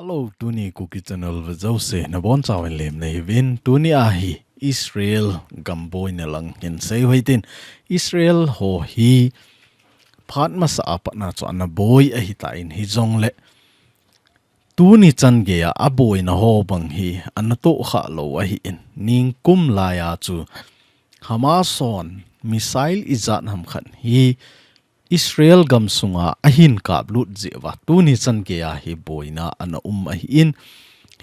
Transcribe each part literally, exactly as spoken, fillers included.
Hello, tuni Kuki Channel ve jouse nabonchauvin lemna hiuvin. Tuni ahi Israel gam boina lang hinsei uhitin. Israel ho hi phat masa a patna chu ana boi ahitan hijongle, tuni chan geiya aboina ho bang hi ana tohkhah lou ahin. Ningkum laiya chu Hamas hon missile ijat ham khat hi Israel gam sunga ahin kaplut jeh uva, tuni chan geiya hi boina ana um ahin.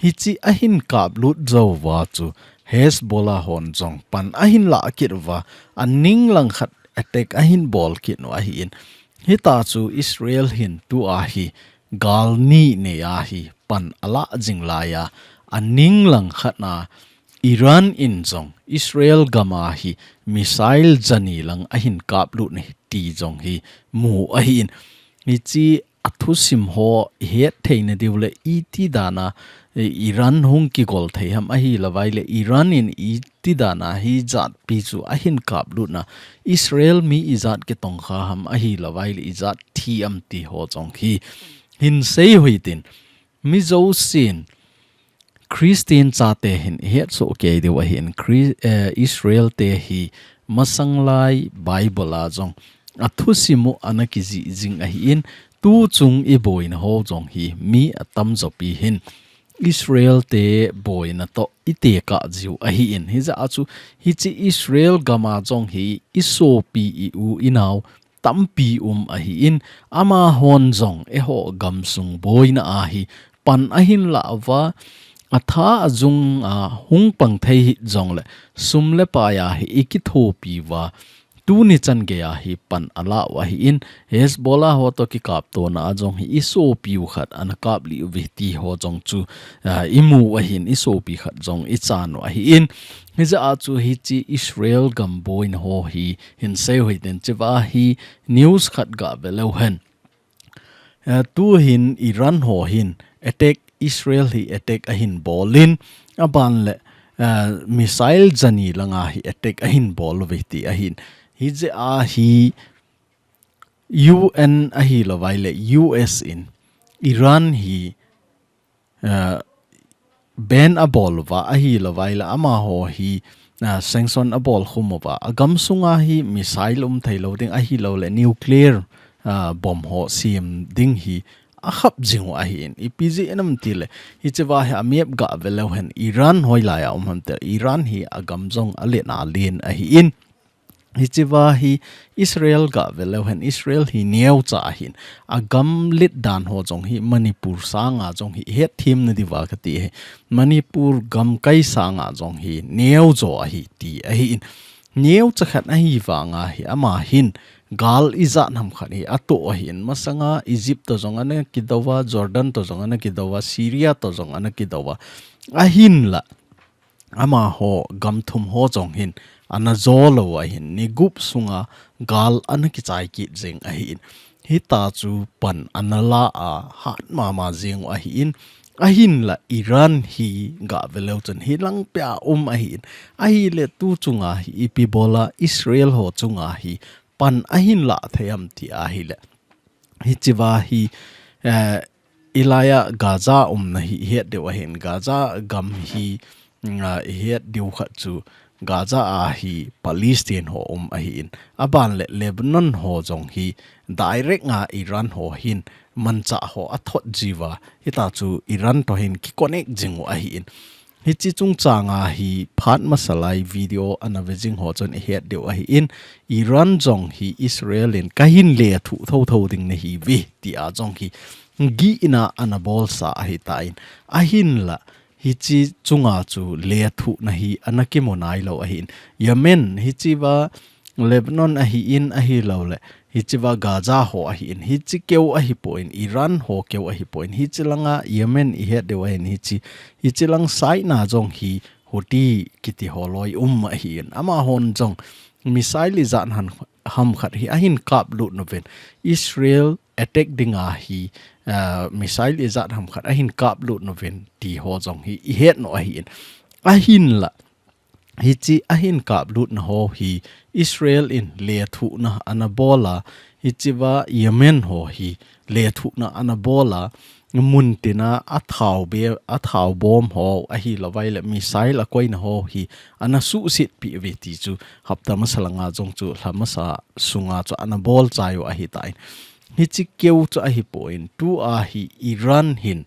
Hiche ahin kaplut jou uva chu Hezbollah hon jong pan ahin lah kit uva, aning langkhat attack ahin bol kit u ahin. Hitia chu Israel hin tua hi gal ni neiya hi pan alah jing laiya, aning langkhat a Iran in jong Israel gam a hi missile jani lang ahin kaplut e ti jong hi mu ahin. Hiche athusim ho ihet theina diu le iti dan a, eh, Iran hung kigol thei ham ahilouva ahile Iran in iti dan a hijat pi chu ahin kaplutna, Israel mi ijat kitongkha ham ahilouva ahile ijat thi am ti ho jong hi hinsei uhitin. Mi jousen Christian chate hin ihet soh kei diu ahin, Chri-, eh, Israel te hi masang lai Bible a jong athusim u ana kijih jing ahin, tuchung iboina ho jong hi mi atamjo pi hin Israel te boina toh itekah jiu ahin. Hijeh a chu hiche Israel gam a jong hi isopi, i-u inao tampi um ahin, amahon jong eiho gamsung boina a hi pan ahin lah uva, atha ajung a hung pang thei hih jongle sum le pai a hi ikithopi uva, tuni chan geiya hi pan alah u ahin, Hezbollah ho toh kikaptona a jong hi isopiu khat ana kaplih uve ti ho jong chu, ah, imu u ahin, isopi khat jong ichan u ahin. Hijeh a chu hiche Israel gam boina ho hi hinsei uhitin, chua hi news khat gave leu hen. Eh, tuhin Iran ho hin attack, Israel hi attack ahin bol in, aban le, eh, missile jani langa hi attack ahin bol uve ti ahin. Hijeh a hi U N ahilouva ahile U S in Iran hi ah, ban abol uva ahilouva ahile amaho hi, ah, sanction abol khum uva, agam sunga hi missile um thei lou ding ahilouleh nuclear, ah, bomb ho sem ding hi akhap jing u ahin. Ipi jeh ham itile, hichea hi a map gave leu hen Iran hoilai a um ham itile, Iran hi agam jong alet a len ahin. Hichea hi Israel gave leu hen, Israel hi neocha ahin. Agam let dan ho jong hi Manipur sanga jong hi hetthem nadiuva kati ahi. Manipur gamkai sanga jong hi neocha ahi ti ahin. Neocha khat ahi vanga hi ama hin gal ijat ham khat hi atoh ahin. Masanga Egypt toh jong ana kidouva, Jordan toh jong ana kidouva, Syria toh jong ana kidouva. Ahinla amaho gam thum ho jong hin ana jo lou ahin, ni gup sunga gal ana kichai kit jing ahin. Hitia chu pan ana la a hat mama jing u ahin. Ahinla Iran hi gave leu chun hilang pia um ahin. Ahile tu chunga hi ipi bola Israel ho chunga hi pan ahin la thei ham ti ahile. Hichea hi, eh, hilaiya Gaza umna hi ihet diu ahin, Gaza gam hi, mm, ah, ihet diu khat chu Gaza a hi Palestine ho um ahin. Aban le Lebanon ho jong hi direct nga Iran ho hin manchah ho athot jiuva. Hitia chu Iran toh hin kiconnect jing u ahin. Hiche chungchanga hi phat masalai video ana ve jing ho chun ihet diu ahin, Iran jong hi Israel in kahin lethuh thotho ding nahiuve tia jong hi gihna ana bolsa ahitan. Ahinla hiche chunga chu lethuhna hi ana kimu nailou ahin. Yemen hichea Lebanon ahin ahilouleh hichea Gaza ho ahin, hiche keu ahipon, Iran ho keu ahipon, hiche langa Yemen ihet diu ahin hiche, hiche lang side na jong hi Houthi kiti ho loi um ahin. Amahon jong missile ijat ham khat hi ahin kaplut uvin. Israel attack dinga hi, ah, missile ijat ham khat ahin kaplut uvin ti ho jong hi ihet u ahin. Ahinla hichi ahin kaplutna ho hi Israel in lethuhna ana bol a, hichiva Yemen ho hi lethuhna ana bol a, muntina a thao be, a thao bom ho ahilouvai le missile a koina ho hi ana suhsetpi uve ti chu hapta masa langa jong chu lha masa sunga chu ana bol chai u ahitan. Hichi keu chu ahipon tua hi Iran hin,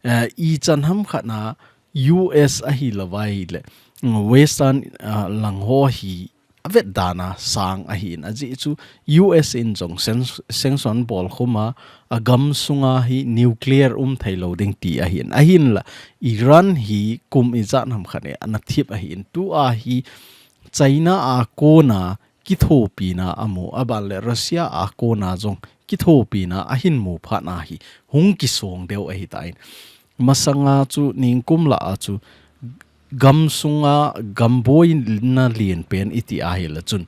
eh, ichan hamkhat na U S ahilouvai le, mm, Western, ah, lang ho hi avetdana sang ahin ajeh chu U S in jong sen-, sanction bolkhum a, agam sunga hi nuclear um theilou ding ti ahin. Ahinla Iran hi kum ijat hamkhat e ana thip ahin tua hi China a kona kithopina amu, aban le Russia a kona jong kithopina ahin mu phat na hi hung kisong deu ahitan. Masanga chu ningkum lah a chu gam sunga gam boina lienpen iti ahile chun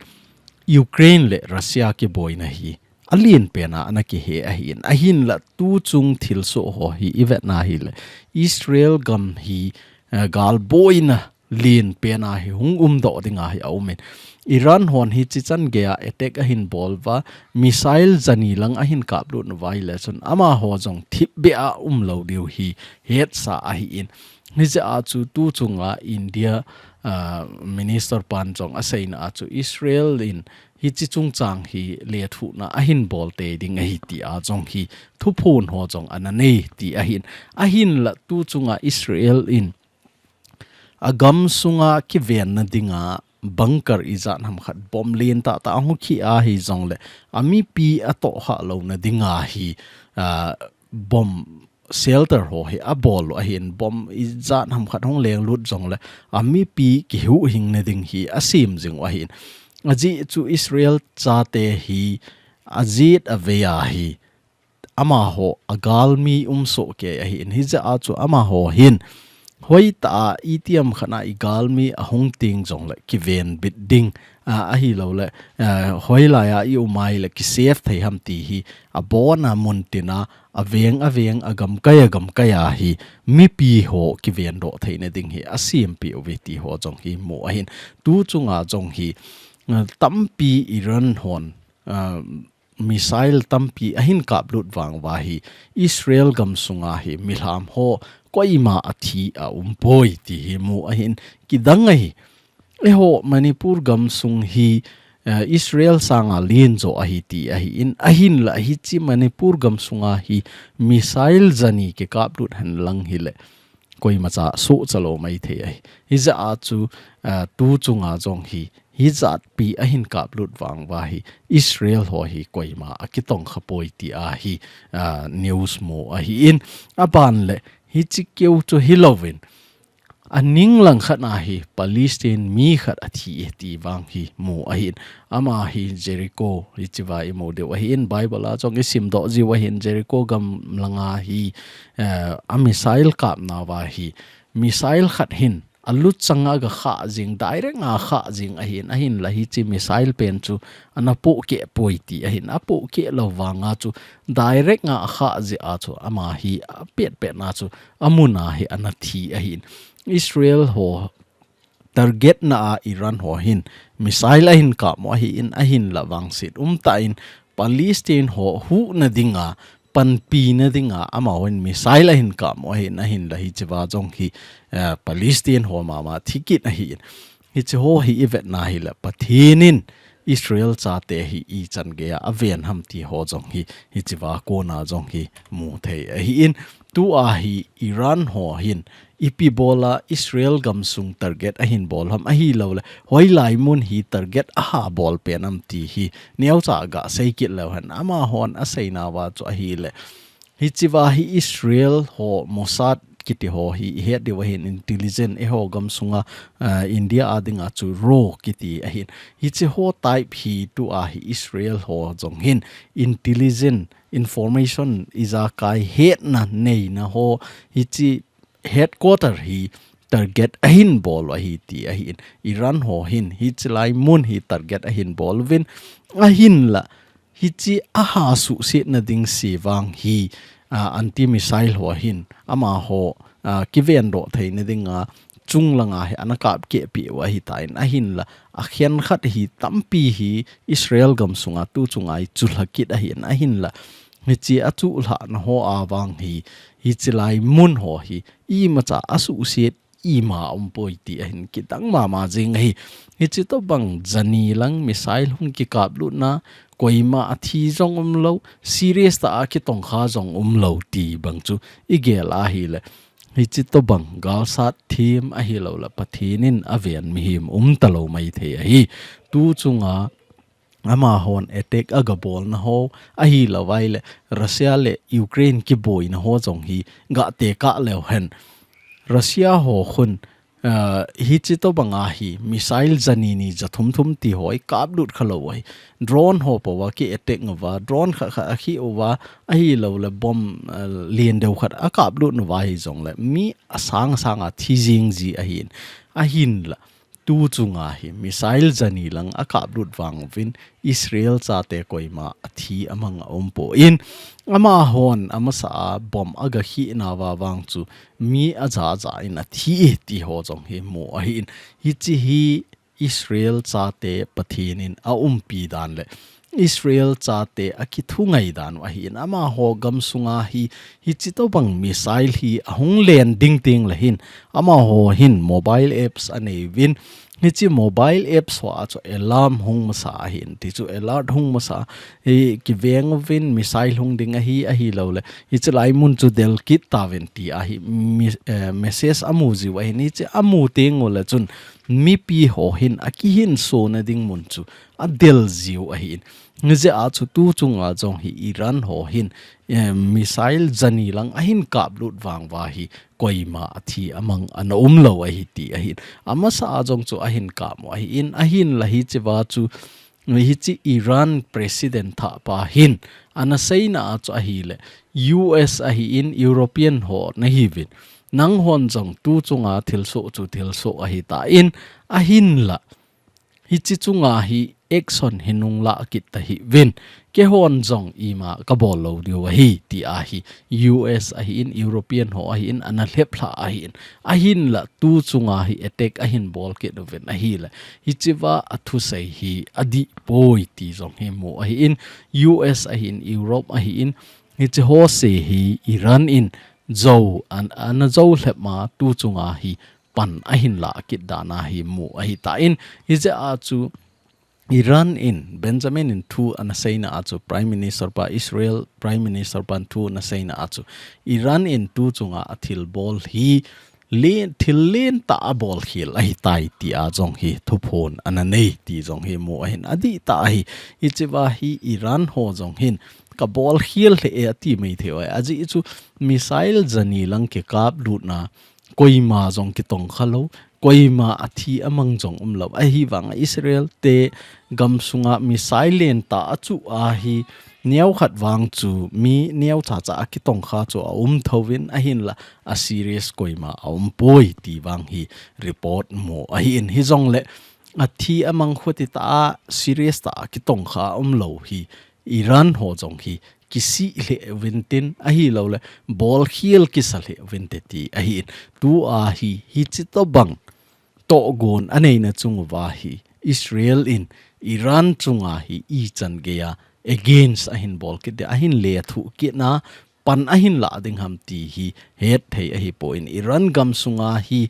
Ukraine le Russia kiboina hi alienpen a ana kihe ahin. Ahinla tuchung thilsoh ho hi ivetna hile Israel gam hi, eh, gal boina lienpen a hi hung umdoh dinga hi aumin. Iran hon hichi chan geiya attack ahin bol uva, missile jani lang ahin kaplut uva ahile chun amaho jong thipbeh a umlou diu hi hetsa ahin. Hijeh a chu tuchunga India, ah, minister pan jong aseina a chu Israel in hichi chungchang hi lethuhna ahin bol tei ding ahi tia jong hi thuphon ho jong ana nei ti ahin. Ahinla tuchunga Israel in agam sunga kivenna dinga bunker ijat hamkhat bomb lien tahtah ahung khi ahijongle amipi atohkhah louna dinga hi, ah, bomb shelter ho hi abol u ahin, bomb ijat hamkhat hung lenglut jongle amipi kihuhhingna ding hi asem jing u ahin. Ajeh chu Israel chate hi ajet avei a hi amaho agalmi umsoh kei ahin. Hijeh a chu amaho hin hoitah a itiham khat na igalmi ahung teng jongle kivenbit ding, ah, ahiloule, ah, hoilai a i um ahile kisafe thei ham ti hi abona muntina aveng aveng agamkai agamkai a hi mipi ho kivendoh theina ding hi asempeh uve ti ho jong hi mu ahin. Tuchunga jong hi, ah, tampi Iran hon, ah, missile tampi ahin kaplut vang uva hi Israel gam sunga hi milham ho koima athi aumpoi ti hi mu ahin. Kidang ahi. Eiho Manipur gam sung hi, eh, Israel sanga lenjo ahi ti ahin. Ahinla hichi Manipur gam sunga hi missile jani kikaplut henlang hile koimacha sohcha lou maithei ahi. Hijeh a chu, ah, tuchunga jong hi hijatpi ahin kaplut vang uva hi Israel ho hi koima akitongkha poi tia hi, ah, news mu ahin. Aban le hichi keu chu hilouvin aning langkhat na hi Palestine mi khat athi e ti vang hi mu ahin. Ama hi Jericho hichiva imu diu ahin, Bible a jong isimdoh jiu ahin, Jericho gam langa hi, eh, a missile kapna uva hi missile khat hin alut changa aga khah jing, direct nga akhah jing ahin, ahinla hichi missile pen chu ana pohkeh poi ti ahin, apohkeh lou vanga chu direct nga akhah jeh a chu ama hi apetpet na chu amun a hi ana thi ahin. Israel ho target na a Iran ho hin missile ahin kap u ahin, ahinla vangset umtah in Palestine ho huhna dinga, panpina dinga amahon missile ahin kap u ahin, ahinla hichiva jong hi, eh, Palestine ho mama thikit ahin. Hichi ho hi ivetna hile Pathen in Israel chate hi ichan geiya aven ham ti ho jong hi, hichiva kona jong hi mu thei ahin. Tua hi Iran ho hin ipi bola Israel gam sung target ahin bol ham ahiloule hoilai mun hi target aha bol pen am ti hi neocha gasei kit leu hen. Amahon aseina uva chu ahile hichiva hi Israel ho Mossad kiti ho hi ihet diu ahin, intelligence, eiho gam sunga, ah, India a dinga chu RAW kiti ahin. Hichi ho type hi tua hi Israel ho jong hin intelligence, information ijakai hetna neina ho hichi headquarter hi target ahin bol u ahi ti ahin. Iran ho hin hichi lai mun hi target ahin bol uvin, ahinla hichi aha suhsetna ding se vang hi, ah, anti missile ho hin amaho, ah, kivendoh theina dinga chung langa hi ana kap keh peh u ahi tan, ahinla akhen khat hi tampi hi Israel gam sunga tu chunga hi chulha kit ahin, ahinla hiche achulhahna ho avang hi, hiche lai mun ho hi imacha asuhset ima umpoi ti ahin kidang mama jing ahi. Hiche tobang jani lang missile hung kikaplutna, koima athi jong umlou, serious tah a kitongkha jong umlou ti bang chu igel ahile, hiche tobang galsat them ahilouleh Pathen in aven mihem umtalou maithei ahi. Tu chunga amahon attack agabolna ho, ahilou vaile Russia le Ukraine kiboina ho jong hi gatekah leu hen, Russia ho khun, ah, hiche tobanga hi missile jani ni jathum thum ti ho ikaplut khalou ahi. Drone ho pouva ki attack uva, drone khat khat akhi uva, ahilouleh bomb, ah, lian deu khat akaplut uva hijongle mi asang sanga thi jing ji ahin, ahinla tu chunga hi missile jani lang akaplut vang uvin Israel chate koima athi amang aumpon, amahon amasa a bomb agakhina uva vang chu mi ajaja in athi e ti ho jong hi mu ahin, hiche hi Israel chate Pathen in aumpi dan le Israel chate akithungai dan u ahin, amaho gam sunga hi, hiche tobang missile hi ahung len ding tengle hin, amaho hin mobile apps anei uvin, hiche mobile apps hoa chu alarm hung masa ahin, ti chu alert hung masa, hi kiveng uvin missile hung ding ahi, ahilouleh hiche lai mun chu del kit tauvin ti ahi, mi-, eh, message amu jiu ahin, hiche amu tengule chun mipi ho hin akihinsona ding mun chu adel jiu ahin. Hijeh a chu tu chunga jong hi Iran ho hin, eh, missile jani lang ahin kaplut vang uva hi koima athi amang ana umlou ahi ti ahin. Amasa a jong chu ahin kap u ahin, ahinla hiche uva chu, hiche Iran president thahpa hin ana seina a chu ahile, U S ahin, European ho nahiuvin, nanghon jong tu chunga thilsoh chu thilsoh ahitan, ahinla hiche chunga hi action hi nunglah kit tahih uvin, keihon jong ima kabol lou diu ahi, ti ahi. U S ahin, European ho ahin, ana lheplhah ahin, ahinla tu chunga hi attack ahin bol kit uvin ahile, hiche uva athusei hi adih poi ti jong hi mu ahin, U S ahin, Europe ahin, hiche ho se hi Iran in jou, an, ana jou lhep ma tu chunga hi pan ahin lah kit dan ahi mu ahitan, hijeh a chu Iran in Benjamin in thu ana seina a chu, Prime Minister pa, Israel Prime Minister pan thu ana seina a chu, Iran in tu chunga athilbol hi len, thil lentah abol khel ahitai ti a jong hi thuphon ana nei ti jong hi mu ahin, adih tah ahi. Hiche uva hi Iran ho jong hin kabol khel lheh e ati maithei u ahi. Ajeh chu missile jani lang kikaplutna, koima jong kitongkha lou, koima athi amang jong umlou. Ahivanga Israel te gam sunga missile lentah achuh a hi, neokhat vang chu mi neocha cha a kitongkha chu aum thouvin, ahinla a serious koima aumpoi ti vang hi report mu ahin, hijongle athi amang khuti tah a serious tah a kitongkha umlou hi Iran ho jong hi kisih lheh uvin tin, ahilouleh bol khel kisa lheh uvin te ti ahin. Tua hi, hiche tobang tohgon aneina chung uva hi Israel in Iran chunga hi ichan geiya against ahin bol kit ding, ahin lethuh kit na, pan ahin lah ding ham ti hi hetthei ahipon, Iran gam sunga hi,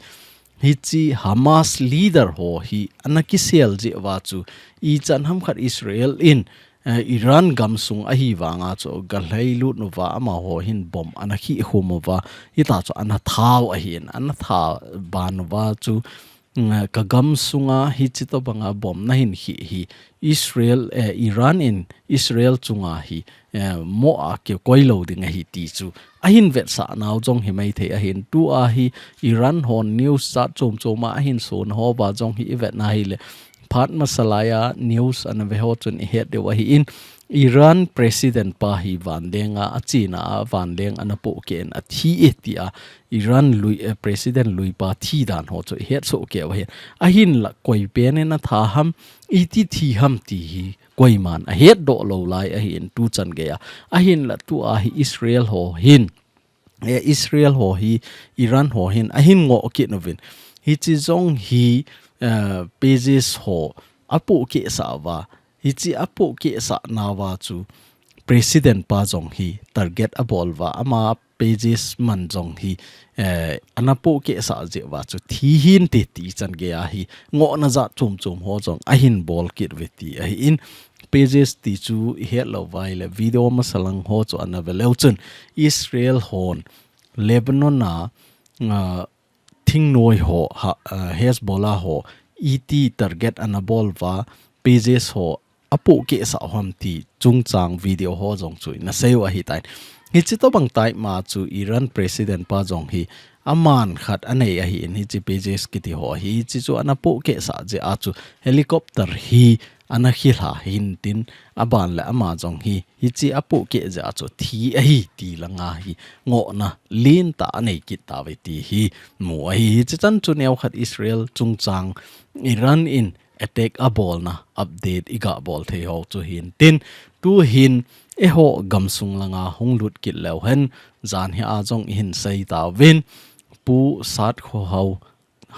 hiche Hamas leader ho hi ana kisel jeh uva chu, ichan ham khat Israel in, eh, Iran gam sung ahivanga chu galhailut uva, amaho hin bomb ana khih khum uva, hitia chu ana thau ahin, ana tha ban uva chu, mm, ka gam sunga hiche tobanga bomb nahin khih hi Israel, eh, Iran in Israel chunga hi, eh, mo a kikoi lou ding ahi ti chu ahin vetsah nau jong hi maithei ahin. Tua hi Iran hon news jat chom chom a ahin sona ho uva jong hi ivet na hile, phat masa laiya news ana ve ho chun ihet diu ahin, Iran president pa hi vanlenga achena a, vanleng ana pohkeh in athi e tia Iran lui, eh, president lui pa thi dan ho chu ihet soh kei u ahin. Ahinla koi pen in atha ham, iti thi ham ti hi koiman ahetdoh lou lai ahin tuchan geiya. Ahinla tua hi Israel ho hin, eh, Israel ho hi Iran ho hin ahin ngoh kit uvin, Hichi jong hi, eh, pages ho apohkeh sah uva. Hichi apohkeh sah nauva chu president pa jong hi target abol uva, ama pages man jong hi, eh, ana pohkeh sah jeh uva chu thi hinte ti chan gei a hi ngohna jat chom chom ho jong ahin bol kit uve ti ahin, pages ti chu ihet lou uva ahile video masa lang ho chu ana ve leu chun Israel hon Lebanon a, ah, thingnoi ho, ha, ah, Hezbollah ho iti target ana bol uva, pages ho apohkeh sah u ham ti chungchang video ho jong chu ina sei u ahitai. Hichi tobang time a chu Iran president pa jong hi aman khat anei ahin, hichi pages kiti ho hi, hichi chu ana pohkeh sah jeh a chu helicopter hi ana khilha hintin, aban le ama jong hi hichi apohkeh jeh a chu thi ahi ti langa hi ngohna lentah anei kit tauve ti hi mu ahi. Hichi chan chu neokhat Israel chungchang Iran in attack abolna update iga bol thei ho chu hintin, tuhin eiho gamsung langa hung lut kit leu hen, jan hi a jong ihin sei tauvin, Pu Sat Kho Hau,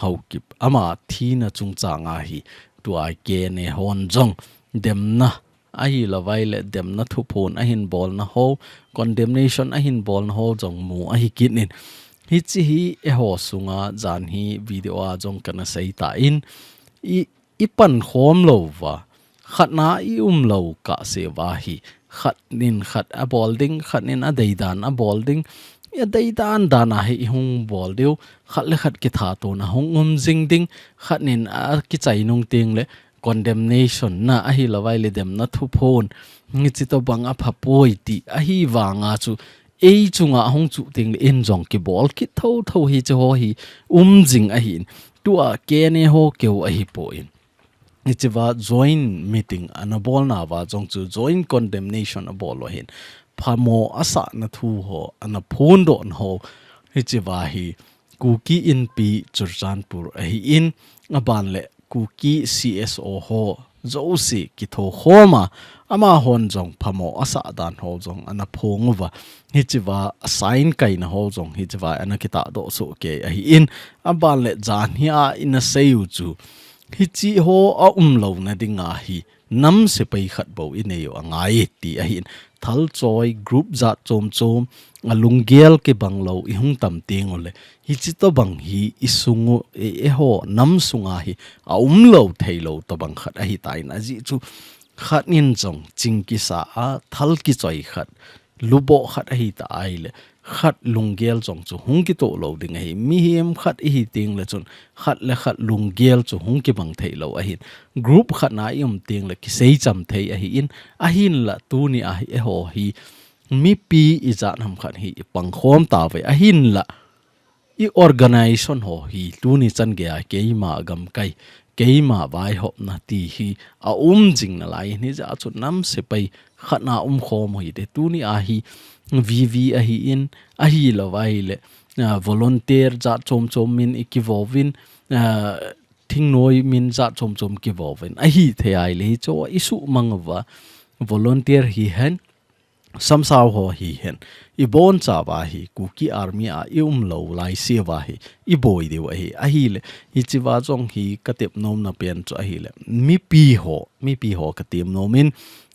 Haokip ama thina chungchang a hi tua K N A hon jong demna ahilouva ahile demna thuphon ahin bolna ho, condemnation ahin bolna ho jong mu ahi kit in. Hichi hi eiho sunga jan hi video a jong kana sei tan, i, ipan khom louva, khatna i um lou kah seh uva hi, khat in khat abol ding, khat in adeidan abol ding, adeidan dan a hi ihung bol diu, khat le khat kithatona hung um jing ding, khat in akichai nung teng le condemnation na ahilouva ahile demna thuphon, hichi tobang apha poi ti ahi vanga chu ei chunga hung chu teng le in jong kibol kit thotho hichi ho hi um jing ahin, tua K N A ho keu ahipon. Hichiva joint meeting ana bolnauva jong chu joint condemnation abol u ahin, phamo asahna thu ho ana phondohna ho, hichiva hi Kuki Inpi Churachandpur ahin, aban le Kuki C S O ho jouse kithokhom a, amahon jong phamo asah dan ho jong ana phong uva, hichiva asign kaina ho jong hichiva ana kitahdoh soh kei ahin, aban le jan hi a ina sei u chu, hichi ho aum louna dinga hi nam sepai khat bou inei u angai ti ahin, thalchoi group jat chom chom, alunggel kibang lou ihung tam teng ule, hichi tobang hi isung u, e, eiho nam sunga hi aum lou thei lou tobang khat ahitan, ajeh chu khat in jong ching kisa a, thal kichoi khat, luboh khat ahita ahile, khat lunggel jong chu hung kitoh lou ding ahi. Mihem khat ihi teng le chun, khat le khat lunggel chu hung kibang thei lou ahin. Group khat na i um teng le kisei cham thei ahin, ahinla tuni a hi eiho hi mipi ijat ham khat hi ipangkhom tauve, ahinla i organization ho hi tuni chan gei a keima gamkai, keima vaihopna ti hi aum jing nalai, hijeh a chu nam sepai khat na umkhom u hite, tuni a hi V V ahin, ahilouva ahile, ah, volunteer jat chom chom min i kivo uvin, ah, thingnoi min jat chom chom kivo uvin, ahithei ahile hichu isuhmang uva, volunteer hihen, samsau ho hihen, ibonchauva hi Kuki Army a i um lou laiseuva hi iboi diu ahi. Ahile, hichiva jong hi katep nomna pen chu ahile, mipi ho, mipi ho katem nomin,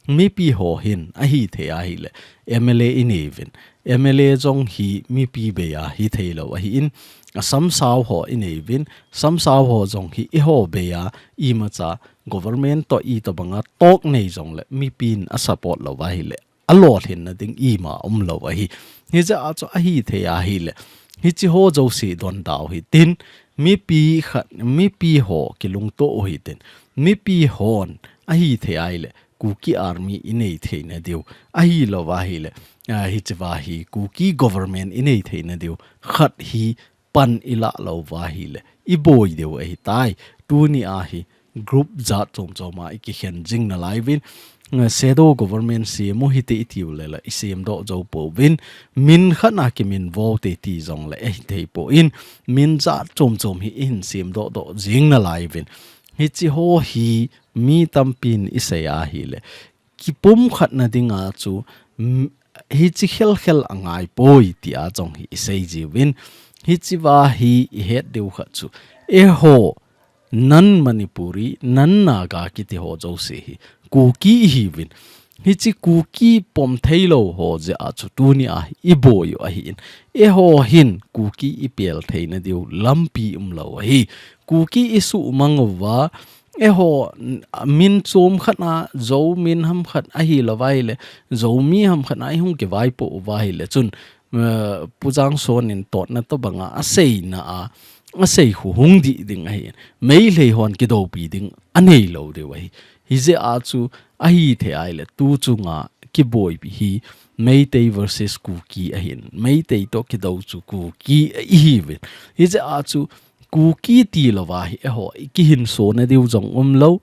mipi ho hin ahithei ahile, M L A inei uvin, M L A jong hi mipi bei a hithei lou ahin, asamsau ho inei uvin, samsau ho jong hi eiho bei a imacha government toh itobanga talk nei jongle mipin asupport louva ahile, alolhinna ding ima um lou ahi. Hijeh a chu ahithei ahile, hichi ho jouse don tau hitin, mipi khat, mipi ho kilungto u hitin, mipi hon ahithei ahile, Kuki Army inei theina diu, ahilouva ahile, ah, hichiva hi Kuki government inei theina diu, khat hi pan ilah louva ahile, iboi diu ahitai. Tuni a hi group jat chom chom a ikikhen jing nalai uvin, shadow government sem u hite itiu lela isemdoh jou pouvin, min khat na kiminvo te ti jongle ahithei pon, min jat chom chom hi ihin semdoh doh jing nalai uvin. Hichi ho hi mi tampin isei ahile, kipumkhatna dinga chu, mm, hichi khelkhel angai poi tia jong hi isei jiuvin. Hichiva hi ihet diu khat chu, Eiho, non Manipuri, non Naga kiti ho jouse hi Kuki ihiuvin. Hiche Kuki pom theilou ho jeh a chu tunia iboi u ahin. Eiho hin Kuki ipel theina diu lampi umlou ahi. Kuki isuhmang uva, eiho, n-, min chom khat na, Zo min ham khat ahilou vaile, Zomi ham khat na ihung kivaipoh uva ahile chun, eh, Pu Jangson in totna tobanga aseina a, asei khu hung dih ding ahi. Meitei hon kidoupi ding aneilou diu ahi. Hijeh a chu ahithei ahile, tu chunga kiboipi hi Meitei versus Kuki ahin. Meitei toh kidou chu Kuki ihiuvin. Hijeh a chu Kuki tilouva hi eiho ikihinsona diu jong umlou.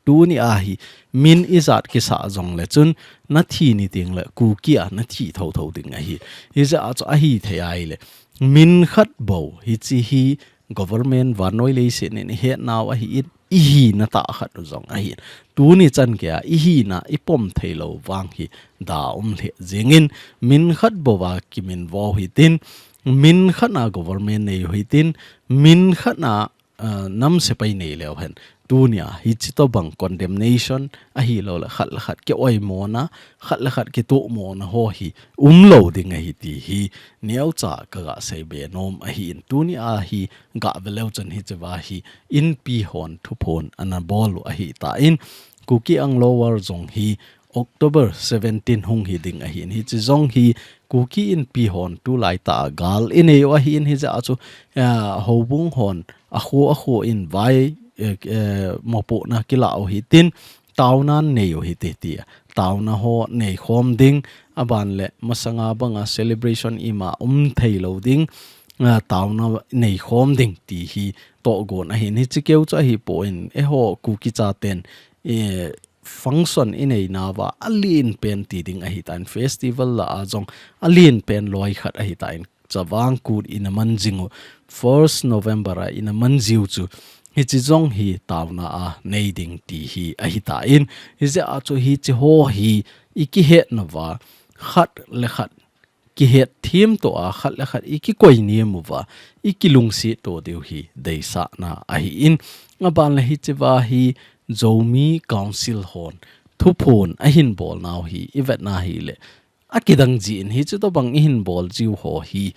Tunia hi min ijat kisah jongle chun nathi ni tengle Kuki a nathi thotho ding ahi. Hijeh a chu ahithei ahile, min khat bou hiche hi government vannoi leiset in ihetnau ahin, ihina tah khat u jong ahin. Tuni chan geiya ihina ipom theilou vang hi da um lheh jengin, min khat bouva kiminvo hitin, min khat na government neiu hitin, min khat na, ah, nam sepai neileu hen. Tunia hiche tobang condemnation ahiloule khat le khat kioimona, khat le khat kitohmona ho hi umlou ding ahi ti hi neocha kaga seibe nom ahin. Tunia hi gave leu chun hichea hi Inpi hon thuphon anabol u ahitan, Kuki Anglo War jong hi October seventeen hung hiding ahin, hiche jong hi Kuki Inpi hon tulaitah a gal inei u ahin, hijeh a chu, ah, houbung hon akho akho in vai, eh, eh, mopohna kilah u hitin, taona nei u hite tia, taona ho neikhom ding, aban le masanga banga celebration ima um theilou ding, ah, taona neikhom ding ti hi tohgon ahin. Hiche keu chu ahipon, eiho Kuki chaten, eh, function ineinauva alenpen ti ding ahitan, festival lah a jong alenpen loi khat ahitan, Chavang Kut inaman jingu, first November a inaman jiu chu hiche jong hi taona a nei ding ti hi ahitan, hijeh a chu hiche ho hi ikihetnauva, khat le khat kihetthem toh a, khat le khat ikikoinem uva, ikilungset to diu hi deisahna ahin. Aban le hichea hi Zomi Council hon thuphon ahinbolnau hi ivetna hile, akidang jin, hiche tobang ihinbol jiu ho hi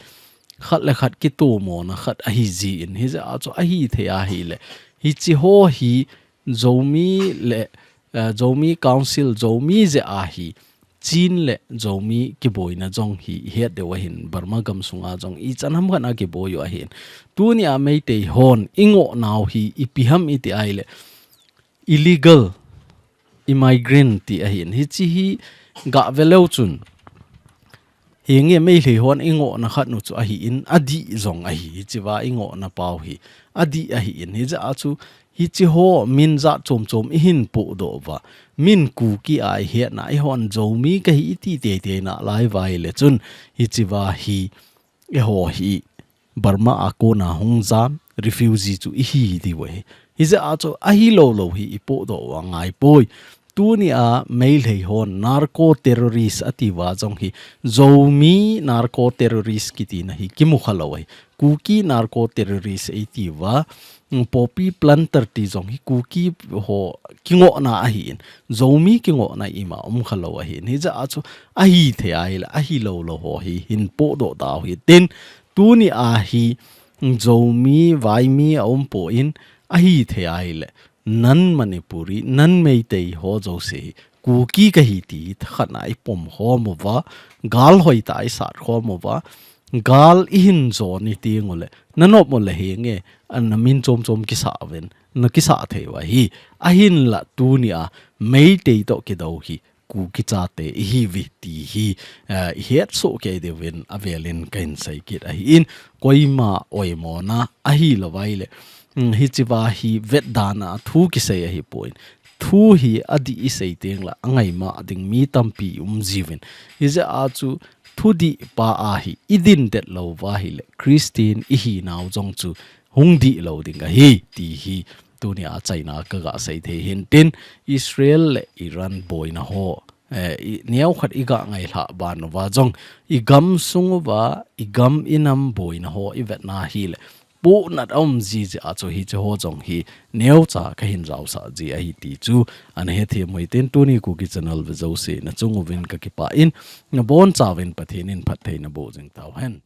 khat le khat kitomona khat ahi jin, hijeh a chu ahithei ahile, hiche ho hi Zomi le, eh, Zomi Council, Zomi jeh a hi Chin le Zomi kiboina jong hi ihet diu ahin, Burma gamsunga jong ichan ham khat a kiboi u ahin. Tunia Meitei hon ingohnau hi ipi ham iti ahile, illegal immigrant ti ahin. Hiche hi gave leu chun, henge Meitei hon ingohna khat nu chu ahin, adih jong ahi, hichea ingohna pau hi adih ahin. Hijeh a chu hiche ho min jat chom chom ihin pohdoh uva, min Kuki a ihetna, eihon Zomi kahi iti teitei nalai uva ahile chun, hichea hi eiho hi Burma a kona hung jan refugee chu ihi diu ahi. Hijeh a chu ahilou lou hi ipohdoh u angaipoi. Tunia Meitei hon narco terrorist atiuva jong hi, Zomi narco terrorist kitina hi kimukhalou ahi. Kuki narco terrorist eitiuva, mm, poppy planter ti jong hi Kuki ho kingohna ahin, Zomi kingohna ima umkhalou ahin. Hijeh a chu ahithei ahile, ahilou lou ho hi hin pohdoh tau hitin, tunia hi Zomi, Vaimi aumpon, ahithei ahile, non Manipuri, non Meitei ho jouse hi Kuki kahi ti thakhat na ipom khom uva, gal hoitah a isat khom uva, gal ihin jon iti ngule, nanop ule henge, ana min chom chom kisah uvin, nakisah thei u ahi, ahinla tunia Meitei toh kidou hi Kuki chate ihiuve ti hi, eh, ihetsoh kei diuvin avelin kahin seikit ahin, koima oimona ahilou vaile, mm, hichea hi vetdana thu kisei ahipon. Thu hi adih isei tengle angaima ding mi tampi um jiuvin. Hijeh a chu thudih pa a hi idin det lou uva ahile, Christian ihinau jong chu hung dihlou ding ahi ti hi tunia achaina kaga sei thei hintin, Israel le Iran boina ho, eh, i, neokhat iga ngailhah ban uva jong, igamsung uva, igam inam boina ho ivetna hile, Punat a um ji jeh a chu hiche ho jong hi neocha kahin jaosah ji ahi ti chu ana hethem u hitin, tuni Kuki channel ve jouse nachung uvin kakipah in, nabonchauvin Pathen in phatthei naboh jing tauhen.